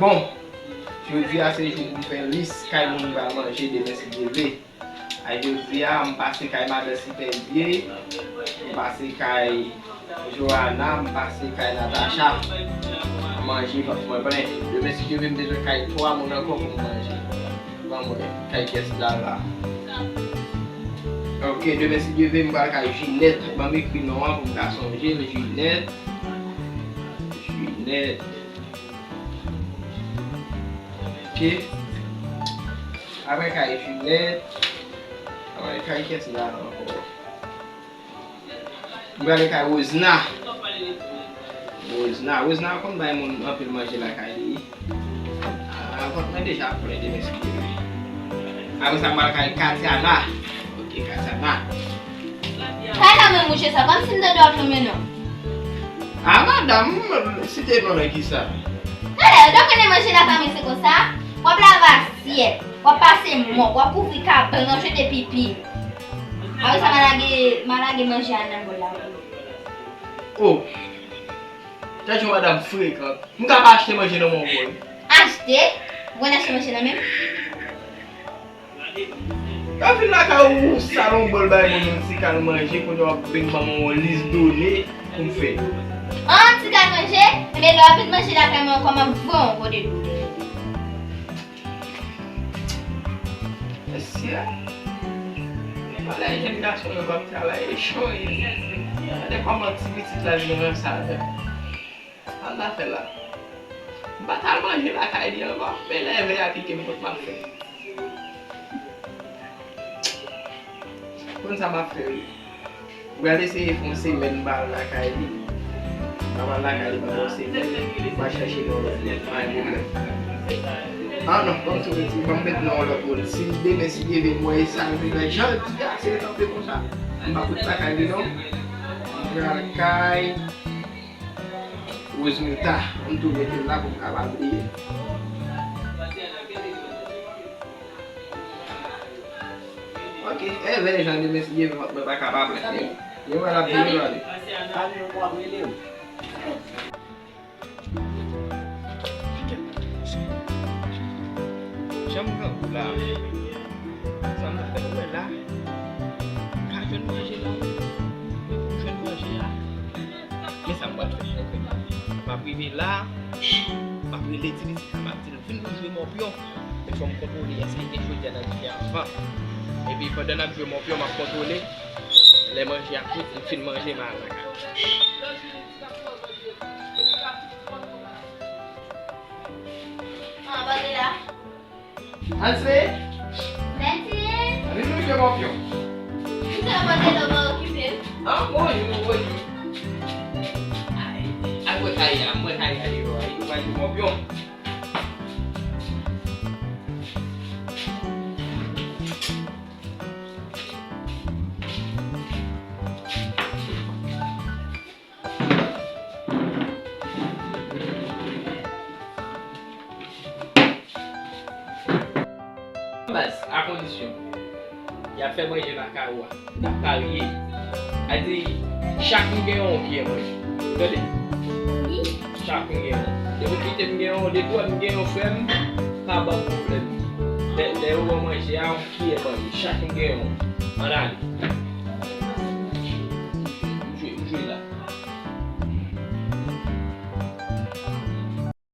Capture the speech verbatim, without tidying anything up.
Bon, jodi a se jou pou m fè lis kay moun m pral manje demen si Dye vle. A jodi a, m pase kay madan Sipèdye, m pase kay Joana, m pase kay Natacha. Manje vant mwen plen. Demen si Dye vle, m bezwen kay twa moun ankò pou m manje. Ban mwen kay pyès la la. Ok, demen si Dye vle, m pral kay Jinèt. Ban m ekri non an pou m ka sonje l. Jinèt. Jinèt. Ok. Apre kay Jinèt. Apre kay kiyès la ankò? M prale kay Wozna. Wozna. Wozna konn bay moun anpil manje lakay li. Ah, vant mwen deja plen demen si Dye vle. Apre sa, m pral kay Katiana. Ok, Katiana. Kay la menm mouche sa, kòmsi m tande w ap nonmen non. Ah, madanm, site non nan kisa? Talè, w ta konnen manje lafanmi se konsa. W ap lave asyèt, w ap pase mòp, w ap kouvri kabann, w ap jete pipi. Apre sa, m a lage, m a lage manje a nan bòl la. Oh, tande yon madanm frekan. M ka pa achte manje nan men w ankò wi. Achte? Ou konn achte manje nan men m? Lè w vin lakay ou, ou sal yon bòl bay moun, yon ti kal manje, kounye a w ap vin ban mwen yon lis done pou m fè. An ti kal manje? Ebyen, lè w ap vin manje lakay mwen ankò, m ap voye w yon kote dou. Mesye, gade jèn gason yo k ap travay, e cho ye. Gade kòman ti pitit la vin ranse avè m. Sa l ta fè la? M pa t al manje lakay li ankò, men lè vè a pike m, kot m ap fè? Konn sa m ap fè wi. M pral eseye fè yon semèn m pa al lakay li. M pa al lakay li pandan yon semèn, m al chache yon lòt moun, pa gen pwoblèm. Ah non, ban m tou rete, ban m met nan yon lòt moun. Si demen, si Dye vle, m wè e sa l vin nan jan l di a, se kanpe konsa. M pa fout lakay li non. M pral kay Rosemuta, m tou mete l la pou m ka pa bliye. Ok, e vè jan demen si Dye vle mwen pa ka pa plen. Ye mwen l ap vini prale. Jan m grangou la, sa m ap fè wè la, m pa jwenn manje la, men pou m jwenn manje a, men sa m pral fè. M ap rive la, m ap rele ti pitit la, m ap di l vin pou jwe mòpyon. Men fò m kontwole èske li te jwe dja nan dife a anvan. Epi pandan n ap jwe mòpyon, m ap kontwole. Lè manje a kwit, m fin manje, m al lakay. Ah, Bòdela. Antre. Mèsi. Vin nou jwe mòpyon. Kisa Bòdela pa okipe? Ah, bonjou, bonjou. Ay, al wè kay a, mwen kay a deyò a, nou pral jwe mòpyon. Baz, a kondisyon y ap fè manje lakay ou a, n ap parye. A di, chak m gen yon kiyè manje. Tande? Wi. Chak m gen yon. Depi w kite m gen yon, depi w wè m gen yon frè m, pa ban m pwoblèm. Lè, lè yo ban manje a, yon kiyè manje. Chak m gen yon. Ann ale.